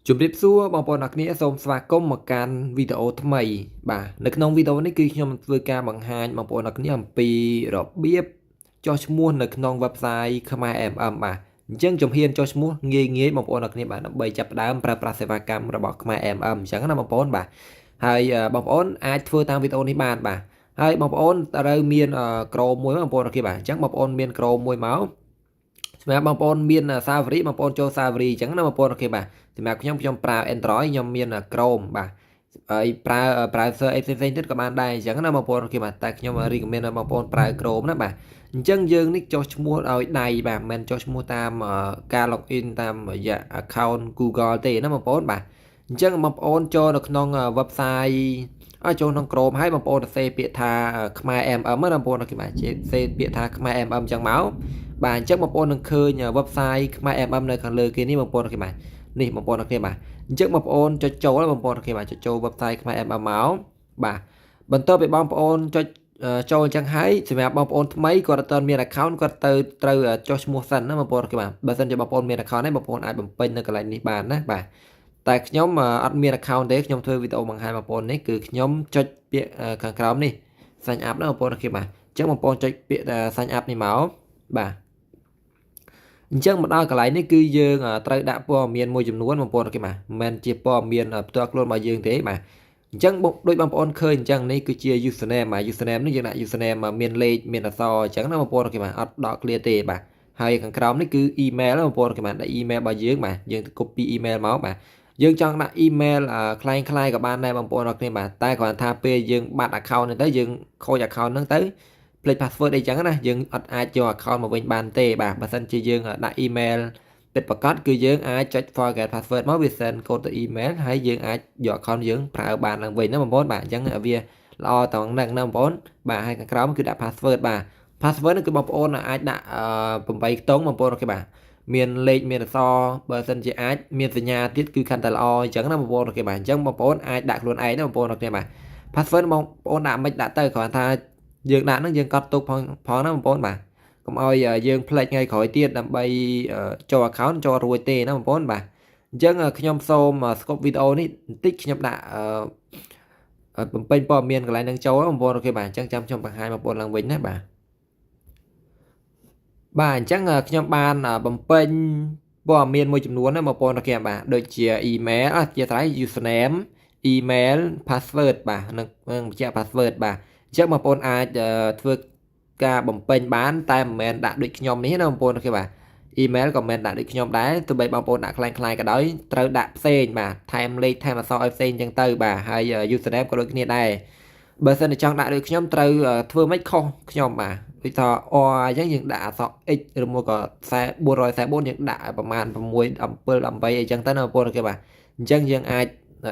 ជម្រាបសួរបងប្អូនអ្នកគ្នាសូមស្វាគមន៍មកកាន់វីដេអូថ្មីបាទនៅក្នុងវីដេអូនេះគឺខ្ញុំនឹងធ្វើការបង្ហាញបងប្អូនអ្នកគ្នាអំពីរបៀបចុះឈ្មោះនៅក្នុង website ខ្មែរ MM បាទអញ្ចឹងជំហានចុះឈ្មោះងាយងាយបងប្អូនអ្នកគ្នាបាទដើម្បីចាប់ផ្ដើមប្រើប្រាស់សេវាកម្មរបស់ខ្មែរ MM អញ្ចឹងណាបងប្អូនបាទហើយបងប្អូនអាចធ្វើតាមវីដេអូនេះបានបាទហើយបងប្អូនត្រូវមាន Chrome មួយបងប្អូនអ្នកគ្នាបាទអញ្ចឹងបងប្អូនមាន Chrome មួយមកសម្រាប់បងប្អូនមាន Safari បងប្អូនចូល Safari អញ្ចឹងណាបងប្អូន OK បាទសម្រាប់ខ្ញុំខ្ញុំប្រើ Android ខ្ញុំមាន Chrome បាទហើយប្រើ browser អីផ្សេងៗទៀតក៏បានដែរអញ្ចឹងណាបងប្អូន OK បាទតែខ្ញុំ recommend ឲ្យបងប្អូនប្រើ Chrome ណាបាទអញ្ចឹងយើងនេះចុះឈ្មោះឲ្យដៃបាទមិនមែនចុះឈ្មោះតាមការ login តាមរយៈ account Google ទេណាបងប្អូនបាទអញ្ចឹងបងប្អូនចូលនៅក្នុង website ឲ្យចូលក្នុង Chrome ហើយបងប្អូនសរសេរពាក្យថាខ្មែរ MM ណាបងប្អូន OK បាទសរសេរពាក្យថាខ្មែរ MM អញ្ចឹងមកបាទអញ្ចឹងបងប្អូននឹងឃើញ website ខ្មែរ MM នៅខាងលើគេនេះបងប្អូន OK បាទនេះបងប្អូន OK បាទអញ្ចឹងបងប្អូនចុចចូលបងប្អូន OK បាទចុចចូល website ខ្មែរ MM មកបាទបន្ទាប់ពីបងប្អូនចុចចូលអញ្ចឹងហើយសម្រាប់បងប្អូនថ្មីគាត់អត់ទាន់មាន account គាត់ទៅត្រូវចុះឈ្មោះសិនណាបងប្អូន OK បាទបើសិនជាបងប្អូនមាន account ហើយបងប្អូនអាចបំពេញនៅកន្លែងនេះបានណាបាទតែខ្ញុំអត់មាន account ទេខ្ញុំធ្វើវីដេអូបង្ហាញបងប្អូននេះគឺខ្ញុំចុចពាក្យខាងក្រោមនេះ sign up ណាបងប្អូន OK បាទអញ្ចឹងបងប្អូនចុចពាក្យ sign up នេះមកបាទអញ្ចឹងមកដល់កន្លែងនេះគឺយើងត្រូវដាក់ព័ត៌មានមួយចំនួនបងប្អូន OK បាទមិនមែនជាព័ត៌មានផ្ទាល់ខ្លួនរបស់យើងទេបាទអញ្ចឹងដូចបងប្អូនឃើញអញ្ចឹងនេះគឺជា username បាទ username នេះយើងដាក់ username មានលេខមានអក្សរអញ្ចឹងណាបងប្អូន OK បាទអត់ដក clear ទេបាទហើយខាងក្រោមនេះគឺ email បងប្អូន OK បាទដាក់ email របស់យើងបាទយើង copy email មកបាទយើងចង់ដាក់ email ក្លែងក្លាយក៏បានដែរបងប្អូនអរគ្នាបាទតែគ្រាន់ថាពេលយើងបាត់ account ហ្នឹងទៅយើងខូច account ហ្នឹងទៅភ្លេច password អីចឹងណាយើងអត់អាចយក account មកវិញបានទេបាទបើសិនជាយើងដាក់ email ពិតប្រាកដគឺយើងអាចចុច forget password មកវា send code ទៅ email ហើយយើងអាចយក account យើងប្រើបានឡើងវិញណាបងប្អូនបាទអញ្ចឹងវាល្អត្រង់ហ្នឹងណាបងប្អូនបាទហើយខាងក្រោមគឺដាក់ password បាទ password នេះគឺបងប្អូនអាចដាក់8ខ្ទង់បងប្អូន OK បាទមានលេខមានអក្សរបើសិនជាអាចមានសញ្ញាទៀតគឺកាន់តែល្អអញ្ចឹងណាបងប្អូន OK បាទអញ្ចឹងបងប្អូនអាចដាក់ខ្លួនឯងណាបងប្អូន OK បាទ password បងប្អូនដាក់មិនដាក់ទៅគ្រាន់ថាយើងដាក់ហ្នឹងយើងកត់ទុកផងផងណាបងប្អូនបាទកុំឲ្យយើងភ្លេចថ្ងៃក្រោយទៀតដើម្បីចូល account ចូលរួចទេណាបងប្អូនបាទអញ្ចឹងខ្ញុំសូម skip វីដេអូនេះបន្តិចខ្ញុំដាក់បំពេញព័ត៌មានកន្លែងនឹងចូលបងប្អូន OK បាទអញ្ចឹងចាំខ្ញុំបង្ហាញបងប្អូនឡើងវិញណាបាទបាទអញ្ចឹងខ្ញុំបានបំពេញព័ត៌មានមួយចំនួនណាបងប្អូន OK បាទដូចជា email អធិស្ឋាន username email password បាទនឹងបញ្ជាក់ password បាទអញ្ចឹងបងប្អូនអាចធ្វើការបំពេញបានតែមិនមែនដាក់ដូចខ្ញុំនេះណាបងប្អូន OK បាទ email ក៏មិនមែនដាក់ដូចខ្ញុំដែរទោះបីបងប្អូនដាក់ក្លែងក្លាយក៏ដោយត្រូវដាក់ផ្សេងបាទថែមលេខថែមអក្សរឲ្យផ្សេងអញ្ចឹងទៅបាទហើយ username ក៏ដូចគ្នាដែរបើសិនជាចង់ដាក់ដូចខ្ញុំត្រូវធ្វើម៉េចខុសខ្ញុំបាទដូចថា O អញ្ចឹងយើងដាក់អក្សរ X ឬមួយក៏444យើងដាក់ប្រហែល6 7 18អីចឹងទៅណាបងប្អូន OK បាទអញ្ចឹងយើងអាច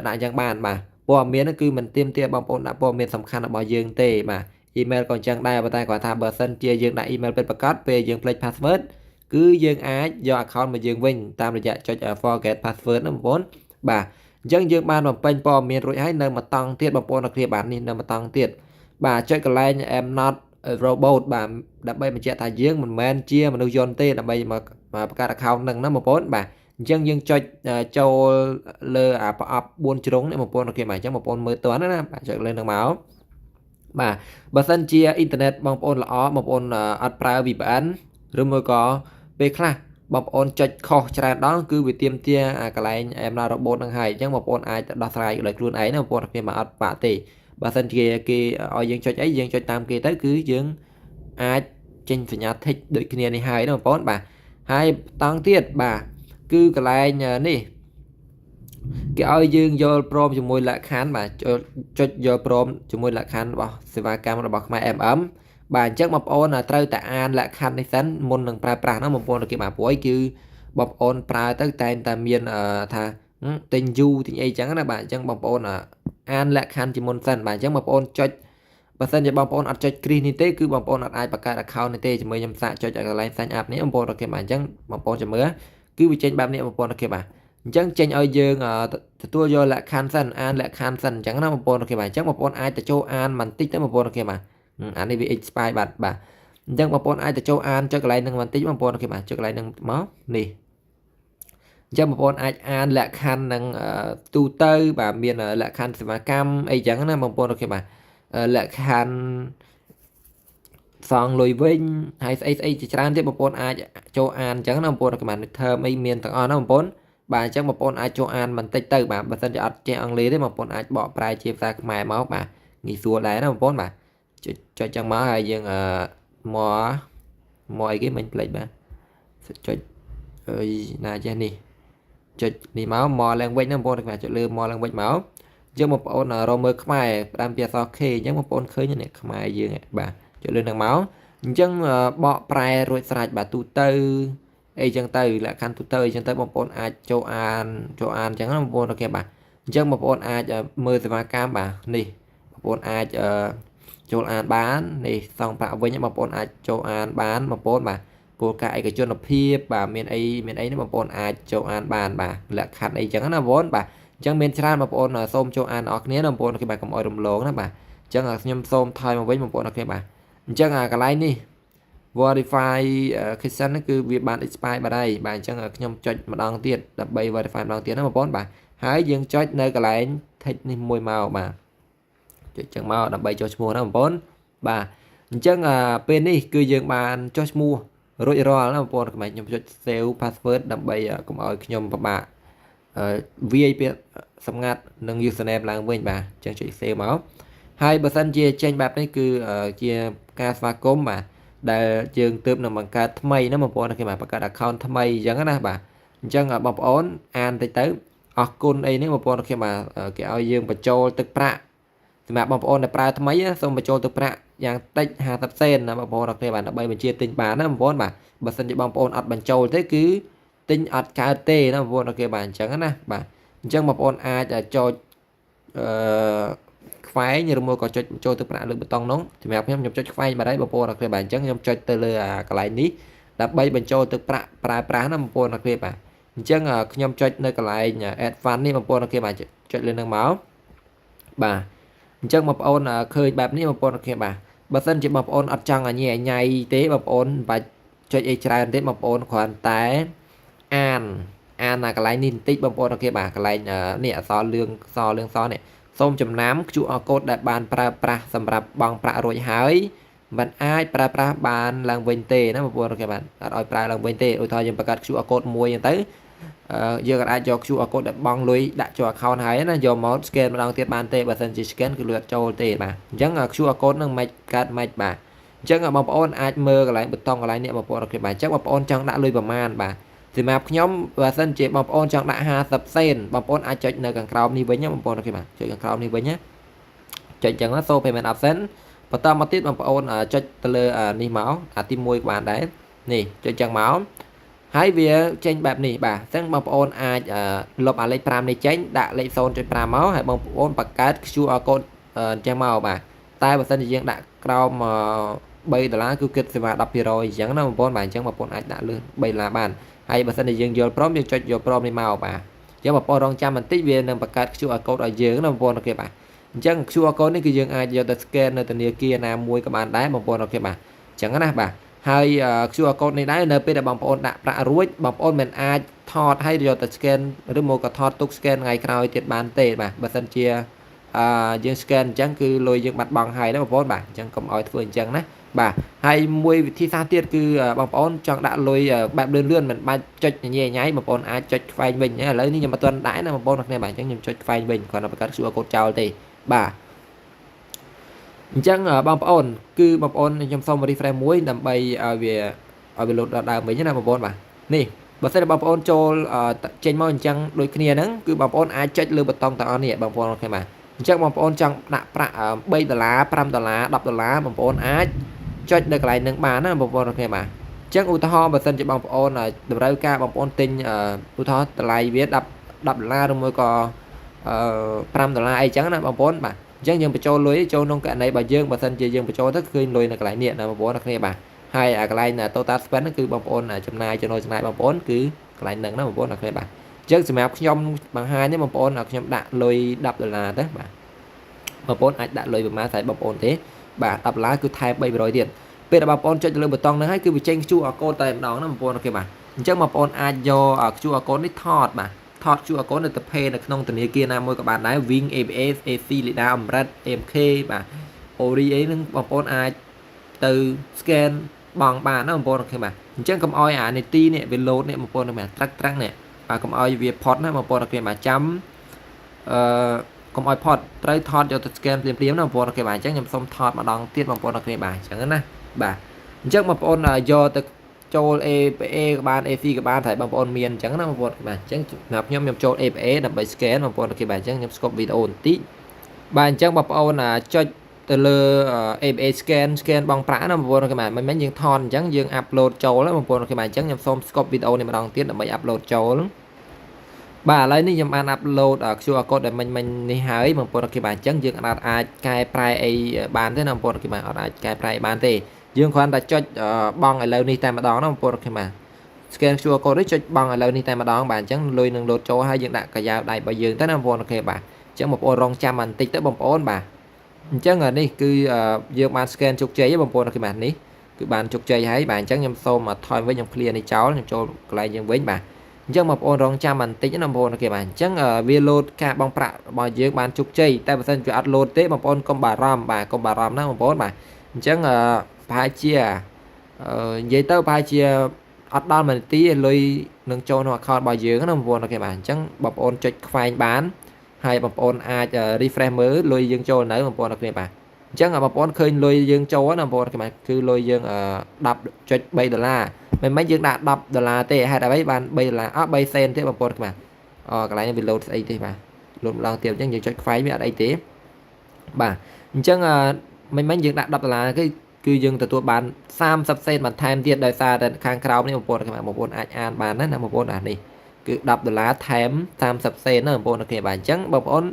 ដាក់អញ្ចឹងបានបាទព័ត៌មានគឺមិនទាមទារបងប្អូនដាក់ព័ត៌មានសំខាន់របស់យើងទេបាទ email ក៏អញ្ចឹងដែរប៉ុន្តែគាត់ថាបើសិនជាយើងដាក់ email ពិតប្រាកដពេលយើងភ្លេច password គឺយើងអាចយក account មកយើងវិញតាមរយៈចុច forget password ណាបងប្អូនបាទអញ្ចឹងយើងបានបំពេញព័ត៌មានរួចហើយនៅមួយតង់ទៀតបងប្អូនអរគ្នាបាទនេះនៅមួយតង់ទៀតបាទចុចកន្លែង am not robot បាទដើម្បីបញ្ជាក់ថាយើងមិនមែនជាមនុស្សយន្តទេដើម្បីមកបង្កើត account ហ្នឹងណាបងប្អូនបាទអញ្ចឹងយើងចុចចូលលើអាប្រអប់4ជ្រុងនេះបងប្អូន OK បាទអញ្ចឹងបងប្អូនមើលតន់ណាបាទចុចលើនឹងមកបាទបើសិនជាអ៊ីនធឺណិតបងប្អូនល្អបងប្អូនអត់ប្រើ VPN ឬមួយក៏ពេលខ្លះ បងប្អូនចុចខុសច្រើនដងគឺវាទាមទារអាកន្លែង I'm not robot ហ្នឹងហើយអញ្ចឹងបងប្អូនអាចដោះស្រាយដោយខ្លួនឯងណាបងប្អូនគ្នាមកអត់បាក់ទេបើសិនជាគេឲ្យយើងចុចអីយើងចុចតាមគេទៅគឺយើងអាចចេញសញ្ញា tick ដូចគ្នានេះហើយណាបងប្អូនបាទហើយតង់ទៀតបាទគឺកន្លែងនេះគេឲ្យយើងយល់ព្រមជាមួយលក្ខខណ្ឌបាទចុចយល់ព្រមជាមួយលក្ខខណ្ឌរបស់សេវាកម្មរបស់ខ្មែរ MM បាទអញ្ចឹងបងប្អូនត្រូវតែអានលក្ខខណ្ឌនេះសិនមុននឹងប្រើប្រាស់ហ្នឹងបងប្អូនគេបាទព្រោះអីគឺបងប្អូនប្រើទៅតែងតែមានថាទិញយូរទិញអីចឹងណាបាទអញ្ចឹងបងប្អូនអានលក្ខខណ្ឌជាមុនសិនបាទអញ្ចឹងបងប្អូនចុចបើសិនជាបងប្អូនអត់ចុចគ្រីសនេះទេគឺបងប្អូនអត់អាចបង្កើត account នេះទេជាមួយខ្ញុំសាកចុចឲ្យកន្លែង sign up នេះបងប្អូន OK បាទអញ្ចឹងបងប្អូនចាំមើលគឺវាចេញបែបនេះបងប្អូន OK បាទអញ្ចឹងចេញឲ្យយើងទទួលយកលក្ខខណ្ឌសិនអានលក្ខខណ្ឌសិនអញ្ចឹងណាបងប្អូន OK បាទអញ្ចឹងបងប្អូនអាចទៅចូលអានបន្តិចទៅបងប្អូន OK បាទអានេះវា expire បាត់បាទអញ្ចឹងបងប្អូនអាចទៅចូលអានចុចកន្លែងហ្នឹងបន្តិចបងប្អូន OK បាទចុចកន្លែងហ្នឹងមកនេះ អញ្ចឹងបងប្អូនអាចអានលក្ខខណ្ឌនឹងទូទៅបាទមានលក្ខខណ្ឌសេវាកម្មអីចឹងណាបងប្អូន OK បាទលក្ខខណ្ឌសងលុយវិញហើយស្អីស្អីជាច្រើនទៀតបងប្អូនអាចចូលអានអញ្ចឹងណាបងប្អូន OK បាទ term អីមានទាំងអស់ណាបងប្អូនបាទអញ្ចឹងបងប្អូនអាចចូលអានបន្តិចទៅបាទបើសិនជាអត់ចេះអង់គ្លេសទេបងប្អូនអាចបកប្រែជាភាសាខ្មែរមកបាទងាយស្រួលដែរណាបងប្អូនបាទចុចចុចចឹងមកហើយយើងអឺមកមកអីគេមិញផ្លេចបាទចុចអើយណាចេះនេះចុចនេះមកមកឡើងវិញណាបងប្អូនបាទចុចលើមកឡើងវិញមកអញ្ចឹងបងប្អូនរកមើលខ្មែរផ្ដើមពីអក្សរ K អញ្ចឹងបងប្អូនឃើញនេះខ្មែរយើងបាទចុចលើនឹងមកអញ្ចឹងបកប្រែរួចស្រេចបាទទូទៅអីចឹងទៅលក្ខខណ្ឌទូទៅអីចឹងទៅបងប្អូនអាចចូលអានចូលអានអញ្ចឹងណាបងប្អូន OK បាទអញ្ចឹងបងប្អូនអាចមើលសេវាកម្មបាទនេះបងប្អូនអាចចូលអានបាននេះសងប្រាក់វិញបងប្អូនអាចចូលអានបានបងប្អូនបាទគោលការណ៍ឯកជនភាពបាទមានអីមានអីនេះបងប្អូនអាចចូលអានបានបាទលក្ខខណ្ឌអីចឹងណាបងប្អូនបាទអញ្ចឹងមានច្រើនបងប្អូនសូមចូលអានអរគ្នាណាបងប្អូនគេបាទកុំឲ្យរំលងណាបាទអញ្ចឹងខ្ញុំសូមថយមកវិញបងប្អូនអរគ្នាបាទអញ្ចឹងអាកន្លែងនេះ verify question ហ្នឹងគឺវាបាន expire បាត់ហើយបាទអញ្ចឹងខ្ញុំចុចម្ដងទៀតដើម្បី verify ម្ដងទៀតណាបងប្អូនបាទហើយយើងចុចនៅកន្លែង tick នេះមួយមកបាទចុចចឹងមកដើម្បីចុះឈ្មោះណាបងប្អូនបាទអញ្ចឹងពេលនេះគឺយើងបានចុះឈ្មោះរួចរាល់ណាបងប្អូនខ្មែរខ្ញុំចុច save password ដើម្បីកុំឲ្យខ្ញុំពិបាកវាយពាក្យសម្ងាត់និង username ឡើងវិញបាទអញ្ចឹងចុច save មកហើយបើសិនជាចេញបែបនេះគឺជាការស្វាគមន៍បាទដែលយើងទើបនឹងបង្កើតថ្មីណាបងប្អូនគេបាទបង្កើត account ថ្មីអញ្ចឹងណាបាទអញ្ចឹងបងប្អូនអានតិចទៅអរគុណអីនេះបងប្អូនគេបាទគេឲ្យយើងបញ្ចូលទឹកប្រាក់សម្រាប់បងប្អូនដែលប្រើថ្មីសូមបញ្ចូលទឹកប្រាក់យ៉ាងតិច50សេនណាបងប្អូនអរគ្នាបាទដើម្បីបញ្ជាទិញបានណាបងប្អូនបាទបើសិនជាបងប្អូនអត់បញ្ចូលទេគឺទិញអត់កើតទេណាបងប្អូន OK បាទអញ្ចឹងណាបាទអញ្ចឹងបងប្អូនអាចចុចអឺខ្វែងឬមួយក៏ចុចចូលទៅប្រាក់លើប៊ូតុងនោះសម្រាប់ខ្ញុំខ្ញុំចុចខ្វែងបាត់ហើយបងប្អូនអរគ្នាបាទអញ្ចឹងខ្ញុំចុចទៅលើអាកន្លែងនេះដើម្បីបញ្ចូលទឹកប្រាក់ប្រើប្រាស់ណាបងប្អូនអរគ្នាបាទអញ្ចឹងខ្ញុំចុចនៅកន្លែង add fund នេះបងប្អូនអរគ្នាបាទចុចលើនឹងមកបាទអញ្ចឹងបងប្អូនឃើញបែបនេះបងប្អូនអរគ្នាបាទបើសិនជាបងប្អូនអត់ចង់ឲ្យញ៉ៃញ៉ៃទេបងប្អូនមិនបាច់ចុចអីច្រើនទេបងប្អូនគ្រាន់តែអានអានអាកន្លែងនេះបន្តិចបងប្អូន OK បាទកន្លែងនេះអក្សរលឿងសលឿងសនេះសូមចំណាំ QR code ដែលបានប្រើប្រាស់សម្រាប់បង់ប្រាក់រួចហើយมันអាចប្រើប្រាស់បានឡើងវិញទេណាបងប្អូន OK បាទអត់ឲ្យប្រើឡើងវិញទេឧទាហរណ៍យើងបង្កើត QR code មួយអញ្ចឹងទៅយើងអាចយក QR code ដែលបង់លុយដាក់ចូល account ហើយណាយកមក scan ម្ដងទៀតបានទេបើសិនជា scan គឺលុយអត់ចូលទេបាទអញ្ចឹង QR code ហ្នឹងមិនកើតមិនបាទអញ្ចឹងបងប្អូនអាចមើលកន្លែងប៊ូតុងកន្លែងនេះបងប្អូន OK បាទអញ្ចឹងបងប្អូនចង់ដាក់លុយប្រមាណបាទសម្រាប់ខ្ញុំបើសិនជាបងប្អូនចង់ដាក់50សេនបងប្អូនអាចចុចនៅខាងក្រោមនេះវិញបងប្អូន OK បាទចុចខាងក្រោមនេះវិញណាចុចអញ្ចឹង show payment option បន្តមកទៀតបងប្អូនចុចទៅលើនេះមកអាទី1ក៏បានដែរនេះចុចអញ្ចឹងមកហើយវាចេញបែបនេះបាទអញ្ចឹងបងប្អូនអាចលុបអាលេខ5នេះចេញដាក់លេខ0.5មកហើយបងប្អូនបង្កើត QR code អញ្ចឹងមកបាទតែបើសិនជាយើងដាក់ក្រោម3ដុល្លារគឺគិតសេវា10%អញ្ចឹងណាបងប្អូនបាទអញ្ចឹងបងប្អូនអាចដាក់លើ3ដុល្លារបានហើយបើសិនជាយើងយល់ព្រមយើងចុចយល់ព្រមនេះមកបាទអញ្ចឹងបងប្អូនរងចាំបន្តិចវានឹងបង្កើត QR code ឲ្យយើងណាបងប្អូន OK បាទអញ្ចឹង QR code នេះគឺយើងអាចយកទៅ scan នៅធនាគារណាមួយក៏បានដែរបងប្អូន OK បាទអញ្ចឹងណាបាទហើយ QR code នេះដែរនៅពេលដែលបងប្អូនដាក់ប្រាក់រួចបងប្អូនមិនអាចថតហើយយកទៅ scan ឬមកក៏ថតទុក scan ថ្ងៃក្រោយទៀតបានទេបាទបើសិនជាអឺយើង scan អញ្ចឹងគឺលុយយើងបាត់បង់ហើយណាបងប្អូនបាទអញ្ចឹងកុំឲ្យធ្វើអញ្ចឹងណាបាទហើយមួយវិធីសាស្ត្រទៀតគឺបងប្អូនចង់ដាក់លុយបែបលឿនលឿនមិនបាច់ចុចញ៉ៃញ៉ៃបងប្អូនអាចចុចខ្វែងវិញឥឡូវនេះខ្ញុំអត់ទាន់ដាក់ណាបងប្អូនគ្នាបាទអញ្ចឹងខ្ញុំចុចខ្វែងវិញគ្រាន់តែបង្កើត QR code ចោលទេបាទអញ្ចឹងបងប្អូនគឺបងប្អូនខ្ញុំសូម refresh មួយដើម្បីឲ្យវាលោតដល់ដើមវិញណាបងប្អូនបាទនេះបើសិនជាបងប្អូនចូលចេញមកអញ្ចឹងដូចគ្នាហ្នឹងគឺបងប្អូនអាចចុចលើប៊ូតុងទាំងអស់នេះបងប្អូន OK បាទអញ្ចឹងបងប្អូនចង់ដាក់ប្រាក់3ដុល្លារ5ដុល្លារ10ដុល្លារបងប្អូនអាចចុចនៅកន្លែងហ្នឹងបានណាបងប្អូន OK បាទអញ្ចឹងឧទាហរណ៍បើសិនជាបងប្អូនតម្រូវការបងប្អូនទិញឧទាហរណ៍តម្លៃវា10 10ដុល្លារឬមួយក៏5ដុល្លារអីចឹងណាបងប្អូនបាទអញ្ចឹងយើងបញ្ចូលលុយចូលក្នុងករណីរបស់យើងបើសិនជាយើងបញ្ចូលទៅឃើញលុយនៅកន្លែងនេះណាបងប្អូនគ្នាបាទហើយអាកន្លែង total spend ហ្នឹងគឺបងប្អូនចំណាយចំណូលចំណាយបងប្អូនគឺកន្លែងហ្នឹងណាបងប្អូនគ្នាបាទអញ្ចឹងសម្រាប់ខ្ញុំបង្ហាញនេះបងប្អូនខ្ញុំដាក់លុយ10ដុល្លារទៅបាទបងប្អូនអាចដាក់លុយប្រហែលស្អែកបងប្អូនទេបាទ10ដុល្លារគឺថែម300ទៀតពេលដែលបងប្អូនចុចទៅលើប៊ូតុងហ្នឹងហើយគឺវាចេញ QR code តែម្ដងណាបងប្អូន OK បាទអ អញ្ចឹងបងប្អូនអាចយក QR code នេះថតបាទថត QR code នៅទៅ pay នៅក្នុងធនាគារណាមួយក៏បានដែរ Wing ABA AC Lida Amret AMK បាទ Ori អីហ្នឹងបងប្អូនអាចទៅ scan បង់បានណាបងប្អូន OK បាទអញ្ចឹងកុំឲ្យអានីតិនេះវា load នេះបងប្អូនបាទត្រាក់ត្រាក់នេះបាទកុំឲ្យវាផុតណាបងប្អូន OK បាទចាំអឺកុំឲ្យផុតត្រូវថតយកទៅ scan ភ្លាមៗណាបងប្អូន OK បាទអញ្ចឹងខ្ញុំសូមថតម្ដងទៀតបងប្អូន OK បាទអញ្ចឹងណាបាទអញ្ចឹងបងប្អូនយកទៅចូល ABA ក៏បាន AC ក៏បានតែបងប្អូនមានអញ្ចឹងណាបងប្អូនបាទអញ្ចឹងសម្រាប់ខ្ញុំខ្ញុំចូល ABA ដើម្បី scan បងប្អូន OK បាទអញ្ចឹងខ្ញុំ stop វីដេអូបន្តិចបាទអញ្ចឹងបងប្អូនចុចទៅលើ ABA scan scan បង់ប្រាក់ណាបងប្អូន OK បាទមិនមែនយើងថតអញ្ចឹងយើង upload ចូលណាបងប្អូន OK បាទអញ្ចឹងខ្ញុំសូម stop វីដេអូនេះម្ដងទៀតដើម្បី upload ចូលបាទឥឡូវនេះខ្ញុំបាន upload QR code ដែលមិញមិញនេះហើយបងប្អូន OK បាទអញ្ចឹងយើងអាចអាចកែប្រែអីបានទេណាបងប្អូន OK បាទអត់អាចកែប្រែបានទេយើងគ្រាន់តែចុចបង់ឥឡូវនេះតែម្ដងណាបងប្អូន OK បាទ scan QR code នេះចុចបង់ឥឡូវនេះតែម្ដងបាទអញ្ចឹងលុយនឹងលោតចូលហើយយើងដាក់កាយ៉ាវដៃរបស់យើងទៅណាបងប្អូន OK បាទអញ្ចឹងបងប្អូនរងចាំបន្តិចទៅបងប្អូនបាទអញ្ចឹងនេះគឺយើងបាន scan ជោគជ័យបងប្អូន OK បាទនេះគឺបានជោគជ័យហើយបាទអញ្ចឹងខ្ញុំសូមថយវិញខ្ញុំ clear នេះចោលខ្ញុំចូលកន្លែងយើងវិញបាទអញ្ចឹងបងប្អូនរងចាំបន្តិចណាបងប្អូន OK បាទអញ្ចឹងវាលោតការបង់ប្រាក់របស់យើងបានជោគជ័យតែបើសិនវាអត់លោតទេបងប្អូនកុំបារម្ភបាទកុំបារម្ភណាបងប្អូនបាទអញ្ចឹងប្រហែលជានិយាយទៅប្រហែលជាអត់ដល់1នាទីលុយនឹងចូលក្នុង account របស់យើងណាបងប្អូន OK បាទអញ្ចឹងបងប្អូនចុចខ្វែងបានហើយបងប្អូនអាច refresh មើលលុយយើងចូលនៅបងប្អូន OK បាទអញ្ចឹងបងប្អូនឃើញលុយយើងចូលណាបងប្អូន OK បាទគឺលុយយើង10.3ដុល្លារមិនមែនយើងដាក់10ដុល្លារទេហេតុអ្វីបាន3ដុល្លារអត់3សេនទេបងប្អូនបាទអូកន្លែងនេះវាលោតស្អីទេបាទលោតម្ដងទៀតអញ្ចឹងយើងចុចខ្វែងវាអត់អីទេបាទអញ្ចឹងមិនមែនយើងដាក់10ដុល្លារគឺគឺយើងទទួលបាន30សេនបន្ថែមទៀតដោយសារតែខាងក្រោមនេះបងប្អូនបងប្អូនអាចអានបានណាបងប្អូនអានេះគឺ10ដុល្លារថែម30សេនណាបងប្អូន OK បាទអញ្ចឹងបងប្អូន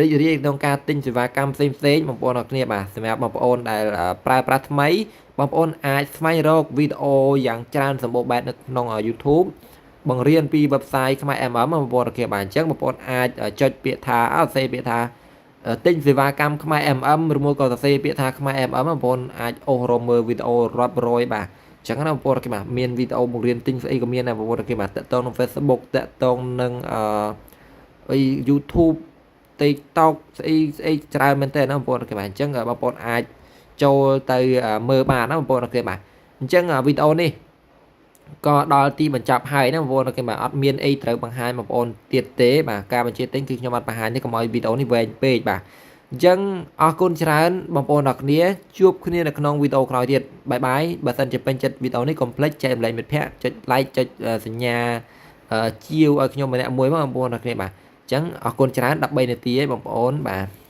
រីករាយក្នុងការទិញសេវាកម្មផ្សេងផ្សេងបងប្អូនអរគ្នាបាទសម្រាប់បងប្អូនដែលប្រើប្រាស់ថ្មីបងប្អូនអាចស្វែងរកវីដេអូយ៉ាងច្រើនសម្បូរបែបនៅក្នុង YouTube បង្រៀនពី website ខ្មែរ MM បងប្អូន OK បាទអញ្ចឹងបងប្អូនអាចចុចពាក្យថាអត់សេពាក្យថាទិញសេវាកម្មខ្មែរ MM ឬមួយក៏សរសេរពាក្យថាខ្មែរ MM បងប្អូនអាចអូសរមើលវីដេអូរាប់រយបាទអញ្ចឹងណាបងប្អូនគេបាទមានវីដេអូបង្រៀនទិញស្អីក៏មានដែរបងប្អូនគេបាទតាក់ទងនឹង Facebook តាក់ទងនឹងអឺអី YouTube TikTok ស្អីស្អីច្រើនមែនតើណាបងប្អូនគេបាទអញ្ចឹងបងប្អូនអាចចូលទៅមើលបានណាបងប្អូនគេបាទអញ្ចឹងវីដេអូនេះក៏ដល់ទីបញ្ចប់ហើយណាបងប្អូនគេបាទអត់មានអីត្រូវបង្ហាញបងប្អូនទៀតទេបាទការបញ្ជាទិញគឺខ្ញុំអត់បង្ហាញទេកុំឲ្យវីដេអូនេះវែងពេកបាទអញ្ចឹងអរគុណច្រើនបងប្អូនអរគ្នាជួបគ្នានៅក្នុងវីដេអូក្រោយទៀត bye bye បើសិនជាពេញចិត្តវីដេអូនេះកុំភ្លេចចែករំលែកមិត្តភ័ក្តិចុច like ចុចសញ្ញាជាវឲ្យខ្ញុំម្នាក់មួយមកបងប្អូនអរគ្នាបាទអញ្ចឹងអរគុណច្រើន13នាទីហើយបងប្អូនបាទ។